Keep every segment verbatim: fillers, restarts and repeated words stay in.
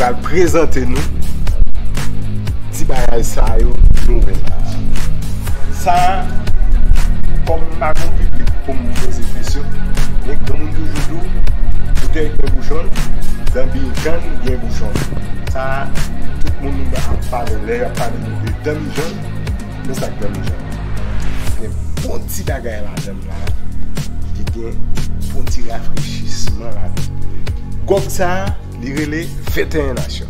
pral prezante nou ti bagay sa yo nou wè la. Sa, kòm m pa gon piblik pou m poze kesyon, men granmoun toujou di w, boutèy gen bouchon l, danmijann gen bouchon l. Sa, tout moun ap pale, lè y ap pale nou de danmijann, men sa k danmijann. Gen bon ti bagay ladan l la, li gen bon ti rafrechisman ladan l. Gwòg sa, li rele venteyen Nasyon.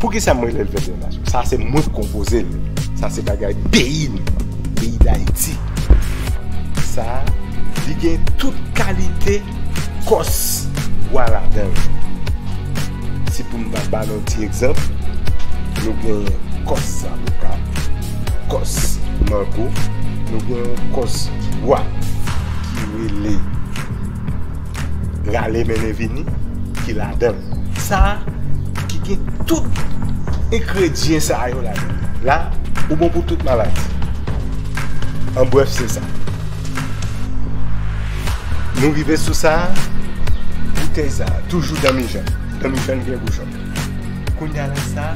Poukisa m rele l venteyen Nasyon? Sa se mwen k konpoze l. Sa se bagay peyi nou, peyi Dayiti. Sa, li gen tout kalite kòs wa ladan l. Si pou m ta ba nou ti egzanp, nou gen kòs zaboka, kòs mango, nou gen yon kòs wa ki rele rale mennen vini ki ladan l. Sa ki gen tout engredyan sa yo ladan l. La, ou bon pou tout maladi. An brèf, se sa. Nou rive sou sa, boutèy sa, toujou danmijann. Danmijann gen bouchon. Kounye a la sa,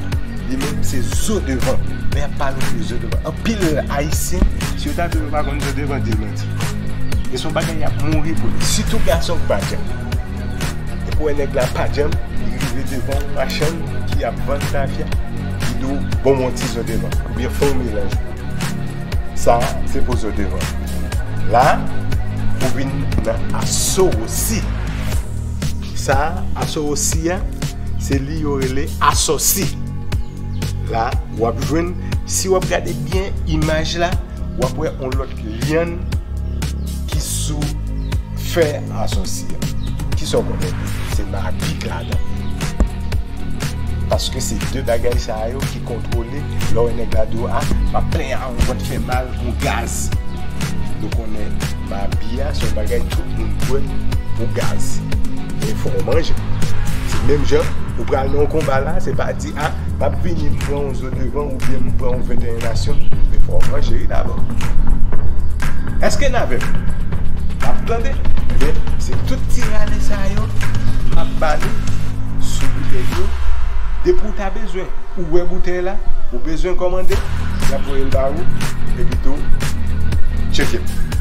li menm se zo devan. Lè y ap pale de zo devan, anpil Ayisyen, si yo ta di w yo pa konn zo devan, di l manti. E se yon bagay y ap mouri pou li. Sitou gason k pa djanm. Epi w wè nèg la pa djanm, li rive devan yon machann ki ap vann tafya, li di w, "Ban m yon ti zo devan, oubyen fè yon melanj." Sa, se pou zo devan. La, ou vin nan asowosi. Sa, asowosi a, se li yo rele asòsi. La, w ap jwenn, si w ap gade byen imaj la, w ap wè yon lòt lyann ki sou fè asòsi a. Kisa w konnen? Se mabi k ladan. Paske se de bagay sa yo ki kontwole lè w wè nèg la di w, "A, m ap plenyen a, yon vant fè mal, yon gaz." Nou konnen mabi a, se yon bagay tout moun bwè pou gaz. Men fò w manje. Se menm jan, ou pral nan yon konba la, se pa di, "A, m ap vini, m pran yon zo devan, oubyen m pran yon venteyen Nasyon." Men fò w manje, wi, dabò. Èske n avè m? N ap tande? Ebyen, se tout ti rale sa yo m ap ba nou sou boutèy yo. Depi w ta bezwen, ou wè boutèy la, ou bezwen kòmande, y ap voye l ba ou, epi tou, tcheke m.